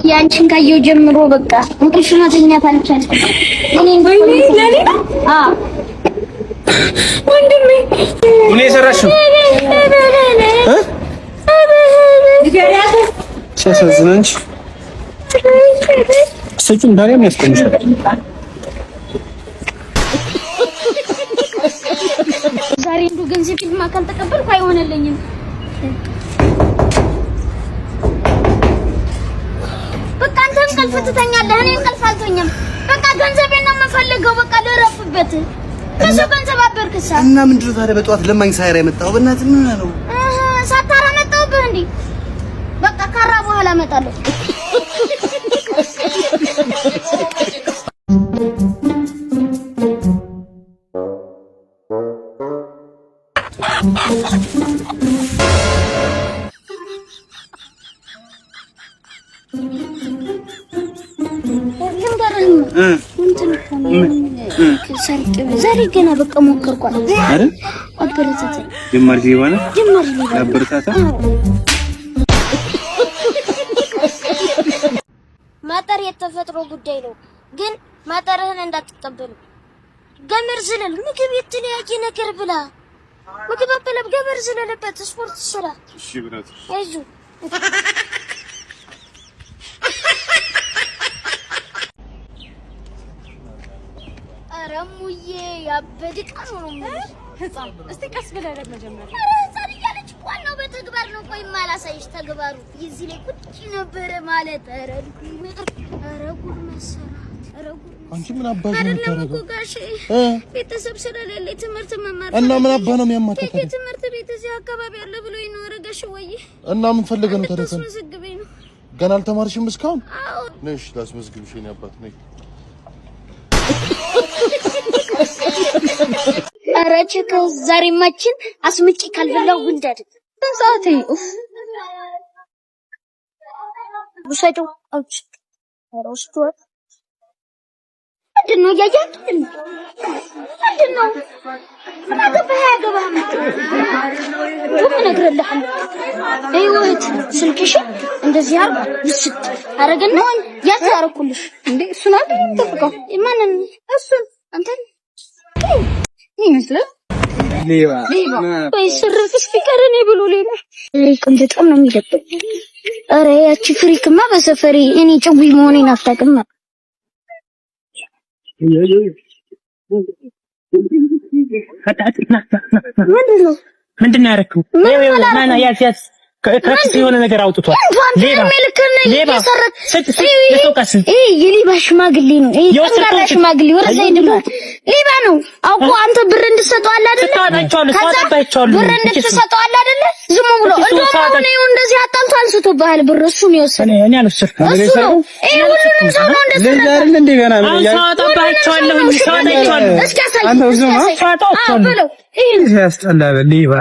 ያንቺን ካየሁ ጀምሮ በቃ እንቅልፍ መተኛት አልቻልኩም። እኔ ለኔ ነው ወንድሜ። ምን የሰራሽው ሲያሳዝን። አንቺ ስጩን ታዲያ ምን ያስቆምሻል? ዛሬ እንደው ገንዘብ ፊልም ካልተቀበልኩ አይሆንልኝም። በቃ አንተ እንቅልፍ ትተኛለህ፣ እኔ እንቅልፍ አልተኛም። በቃ ገንዘቤን ነው የምፈልገው። በቃ ልረፍበት። ብዙ ገንዘብ አበርክሳ እና ምንድን ነው ታዲያ በጠዋት ለማኝ ሳይራ የመጣው? በእናትህ ምን ሆነህ ነው? ሳታራ መጣሁብህ እንዴ? በቃ ካራ በኋላ እመጣለሁ። ዛሬ ገና በቃ ሞከርኳት አይደል? አበረታታኝ። ጀማሪ ሌባ ነህ? ጀማሪ ሌባ ነህ። አበረታታ። ማጠር የተፈጥሮ ጉዳይ ነው፣ ግን ማጠርህን እንዳትቀበሉ። ገመድ ዝለል፣ ምግብ የተለያየ ነገር ብላ፣ ምግብ አበላብ፣ ገመድ ዝለልበት፣ ስፖርት ስራ። እሺ brother። አይዞህ። ኧረ እሙዬ ያበደ ዕቃ ነው ነው የምልሽ። ህፃን እስቲ ቀስ ብለህ ረግ መጀመሪያ። ኧረ ህፃን እያለች ዋናው በተግባር ነው። ቆይ ማላሳይሽ ተግባሩ እዚህ ላይ ቁጭ ነበረ ማለት። ኧረ ኧረ ጉድ መሰራት። ኧረ ጉድ አንቺ ምን አባሽ ነው አይደለም እኮ የምታደርገው? ጋሼ እ ቤተሰብ ስለሌለ ትምህርት መማር እና ምን ፈልጌ አባህ ነው የሚያማታው ቴቴ ትምህርት ቤት እዚህ አካባቢ አለ ብሎ ይኖረ ጋሽ ወይ እና ምን ፈልገህ ነው ታዲያ? እንድታስመዘግበኝ ነው። ገና አልተማርሽም እስካሁን? አዎ። ነሽ ላስመዝግብሽ የእኔ አባት ነይ። ኧረ ቸከው ዛሬማችን አስምጬ ካልበላው ወንድ አይደለም። ሰዓቴ ኡፍ ውሰደው አውጭ። ኧረ ወስዷል። ምንድን ነው እያየህ ምንድን ነው? ምንድን ነው? ምን አገባህ? አያገባህም። እንደውም እነግርልሃለሁ። ይኸው እህት ስልክሽን እንደዚህ አድርግ ውስጥ አደረግና ያዝ አደረኩልሽ። እንዴ እሱን አይደል የምጠብቀው? ማንን? እሱን አንተን ይመስላል ሌባ ወይ ስርቅስ ቢቀር እኔ ብሎ ሌላ ቅም በጣም ነው የሚደብረኝ። ኧረ ያቺ ፍሪክማ በሰፈሬ እኔ ጭዊ መሆኔን አታውቅም። ምንድን ነው? ምንድን ነው ያደረግኸው? ና ና፣ ያዝ ያዝ። ከኪስ የሆነ ነገር አውጥቷል። ሌባ ሌባ። ስጥ ስጥ፣ የሰው ዕቃ ስጥ። ይሄ የሌባ ሽማግሌ ነው። ይሄ የወሰድከውን ጠንካራ ስጥ። ሽማግሌ ወደዛ ሂድማ። ሌባ ነው አውቆ። አንተ ብር እንድትሰጠው አለ አይደለ? ስታወጣ አይቼዋለሁ፣ ከዛ ስታወጣ አይቼዋለሁ። ብር እንድትሰጠው አለ አይደለ? ዝም ብሎ እሱ እንደውም ሳወጣ አሁን ይኸው እንደዚህ አጣልቶ አንስቶብሃል ብር። እሱ ነው የወሰደው። እኔ አልወሰድኩም። እሱ ነው። ይሄ ሁሉንም ሰው ነው ልጅ እንደሰረቀ። አይደል እንዴ ገና ነው አሁን ሳወጣ አይቼዋለሁ፣ ሳወጣ አይቼዋለሁ። እስኪ አሳይ፣ አንተ እስኪ ብዙ ነው? አሳይ። ሳወጣ አዎ አይቼዋለሁ። በለው። ይሄ ያስጠላል። ሌባ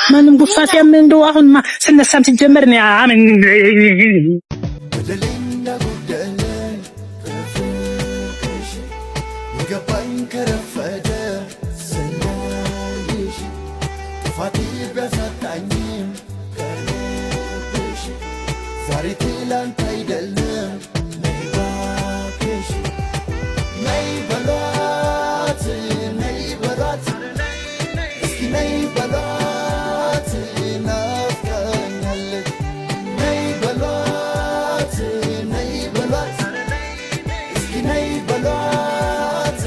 ማንም ጉፋ ሲያምን እንደው አሁን ስነሳም ሲጀመር እኔ አምን በደሌና ጉደለኝ በፍቅርሽ የገባኝ ከረፈደ ስናይሽ ጥፋቴ ቢያሳጣኝም ከልብሽ ዛሬ ትላንት አይደለም ነይ እባክሽ ነይ በሏት ነይ በሏት እስኪ ነይ በሏት ናፍቃኛለች ነይ በሏት ነይ በሏት እስኪ ነይ በሏት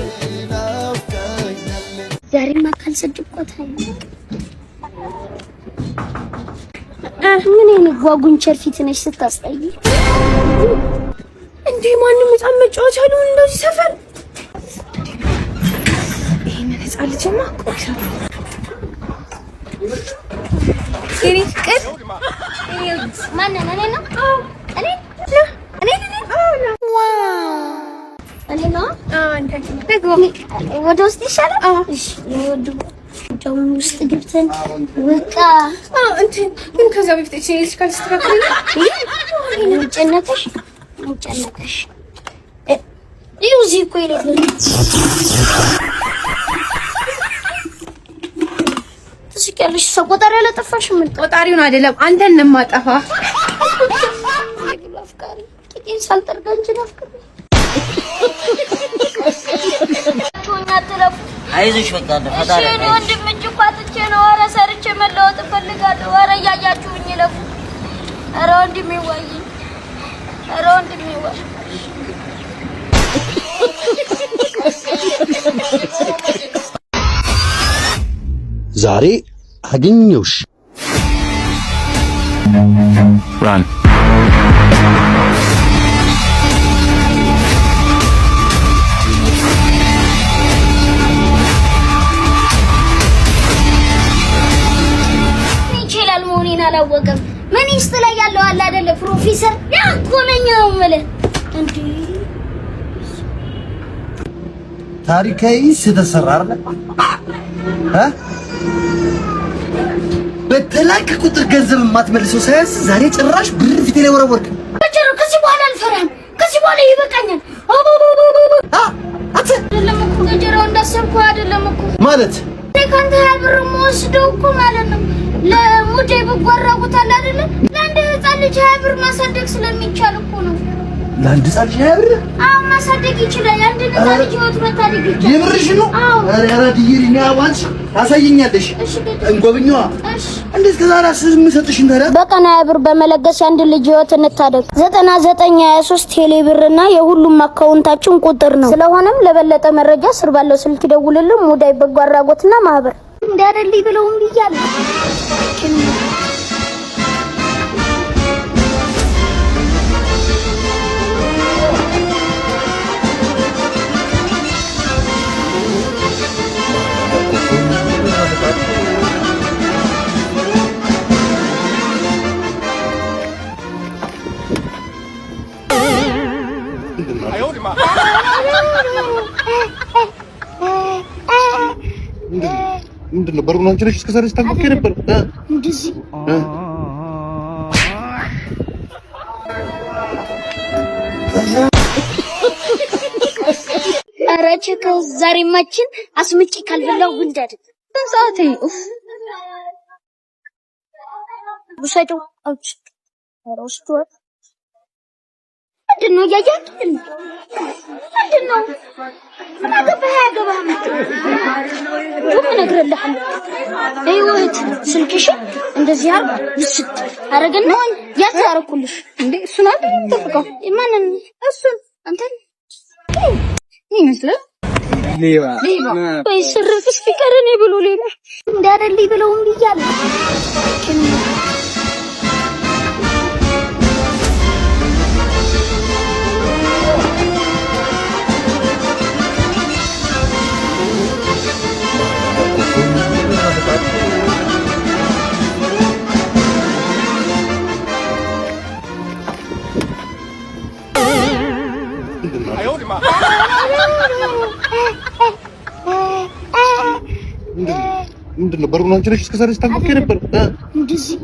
ናፍቃኛለች። ዛሬማ ካልሰደብኳት አይሆንም። ምን አይነት ጓጉንቸር ፊት ነሽ ስታስጠይ። እንዴ ማንም ህፃን መጫወቻ አልሆን እንደዚህ ሰፈር። ይሄንን ህፃን ልጅማ ቆይ የኔ ፍቅር ማንን? እኔ ነው? እኔ እኔ እኔ ነው? አንተ ደግሞ ወደ ውስጥ ይሻላል። እሺ ወዱ ደም ውስጥ ገብተን በቃ እንትን ግን ከዛ በፊት እቺ ልጅ ካልተስተካከለ ጨነቀሽ ጨነቀሽ። ይኸው እዚህ እኮ የሌለ ትስቂያለሽ። እሷ ቆጣሪ አላጠፋሽም። ምን ቆጣሪውን አይደለም አንተን ነው የማጠፋ። አፍቃሪ ቂጤን ሳልጠርግ አንቺን አፍቅሬ አይዞሽ በቃ እሺ እኔ ወንድም እጅ እኮ አጥቼ ነው። ኧረ ሰርቼ መለወጥ እፈልጋለሁ። ኧረ እያያችሁኝ ይለፉ። ኧረ ወንድሜ ዋይኝ። ኧረ ወንድሜ ዋይ። ዛሬ አገኘሁሽ። Run. ይችላል መሆኔን አላወቀም። ሚኒስት ላይ ያለው አለ አይደለ ፕሮፌሰር ያ እኮ ነኝ ነው የምልህ። እንዴ ታሪካዊ ስህተት ሰራ አይደለ? እ በተላክ ቁጥር ገንዘብ የማትመልሰው ሳያንስ ዛሬ ጭራሽ ብር ፊቴ ላይ ወረወርክ። በጀሮ ከዚህ በኋላ አልፈራም። ከዚህ በኋላ ይበቃኛል። አ አንተ አይደለም እኮ ገጀራው እንዳሰብኩህ አይደለም እኮ ማለት እኔ ከአንተ 20 ብር የምወስደው እኮ ማለት ነው ለሙዳይ በጎ አድራጎት አለ አይደለ? ለአንድ ህፃን ልጅ 20 ብር ማሳደግ ስለሚቻል እኮ ነው። ለአንድ ህፃን ልጅ 20 ብር? አዎ ማሳደግ ይችላል። የአንድ ህፃን ልጅ ህይወት መታደግ ይቻላል። የምርሽ ነው? አዎ። ኧረ አራድዬ ልጅ ነይ አዋንሽ ታሳየኛለሽ። እሺ ገጀ እንጎብኘዋ። እሺ እንዴት ከዛራ የምሰጥሽን ታዲያ? በቀን 20 ብር በመለገስ የአንድ ልጅ ህይወት እንታደግ። 9923 ቴሌ ብር እና የሁሉም አካውንታችን ቁጥር ነው። ስለሆነም ለበለጠ መረጃ ስር ባለው ስልክ ይደውልልን። ሙዳይ በጎ አድራጎትና ማህበር እንዳደልኝ ብለውም ብያለሁ። ምንድን ነው በሩን አንቺ ነሽ እስከ ዛሬ ስታንኳኳ የነበረው? እንደዚህ ኧረ ቸከው ዛሬማችን አስምጬ ካልበላው ወንድ አይደለም። ሰዓቴ ኡፍ ውሰደው አውጭ። ኧረ ወስዷል። ምንድን ነው እያየህ ምንድን ነው? ምን አገባህ? አያገባህም። እንደውም እነግርልሃለሁ። ይኸው እህት ስልክሽን እንደዚህ አድርግ ውስጥ አደረግና ያዝ አደረኩልሽ። እንዴ እሱን አይደል የምጠብቀው? ማንን? እሱን አንተን ይመስላል። ሌባ። ወይ ስርቅስ ቢቀር እኔ ብሎ ሌላ እንዳደልኝ ብለውም ብያለሁ። ምንድን ነው በሩን አንቺ ነሽ እስከ ዛሬ ስታንኳኳ የነበረው? እንደዚህ